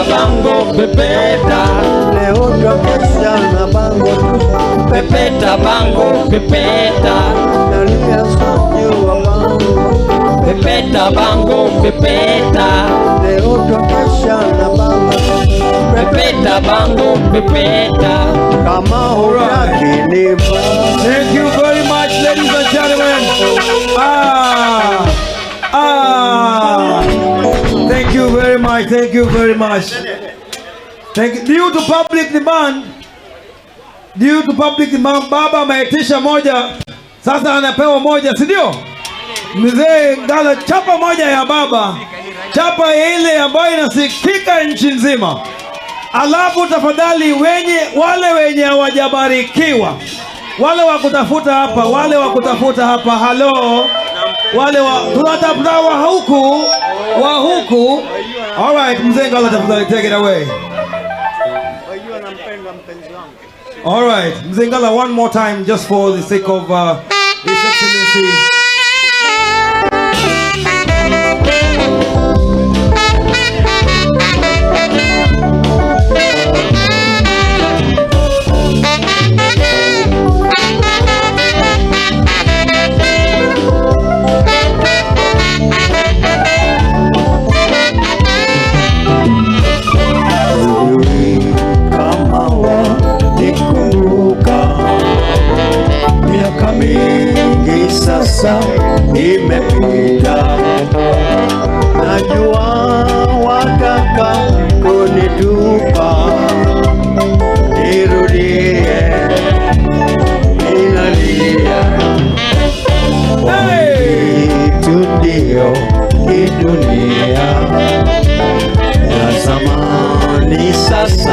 Pepeta bango, pepeta. Leo twakesha na bango tu. Pepeta bango, pepeta. Nalia sojua bango. Pepeta bango, pepeta. Leo twakesha na bango. Pepeta bango, pepeta. Kama hutaki nipa. Thank you very much, ladies and gentlemen. Ah, ah. Thank you very much. Thank you very much. Thank you. Due to public demand, due to public demand, baba ameitisha moja, sasa anapewa moja, si ndio? Mzee Ngala, chapa moja ya baba, chapa ile ambayo inasikika nchi nzima. Alafu tafadhali, wenye wale wenye hawajabarikiwa, wale wa kutafuta hapa, wale wa kutafuta hapa, halo, wale wa tunatafuta wa huku, wa huku. All right, Mzee Ngala, tafadhali take it away. Wajua nampenda mpenzi wangu. All right, Mzee Ngala, one more time just for the sake of His Excellency. Kama wanikumbuka, miaka mingi sasa imepita, najua wataka kunitupa, nirudie, ninalia. Hey! Kitu ndio hii dunia ya zamani sasa.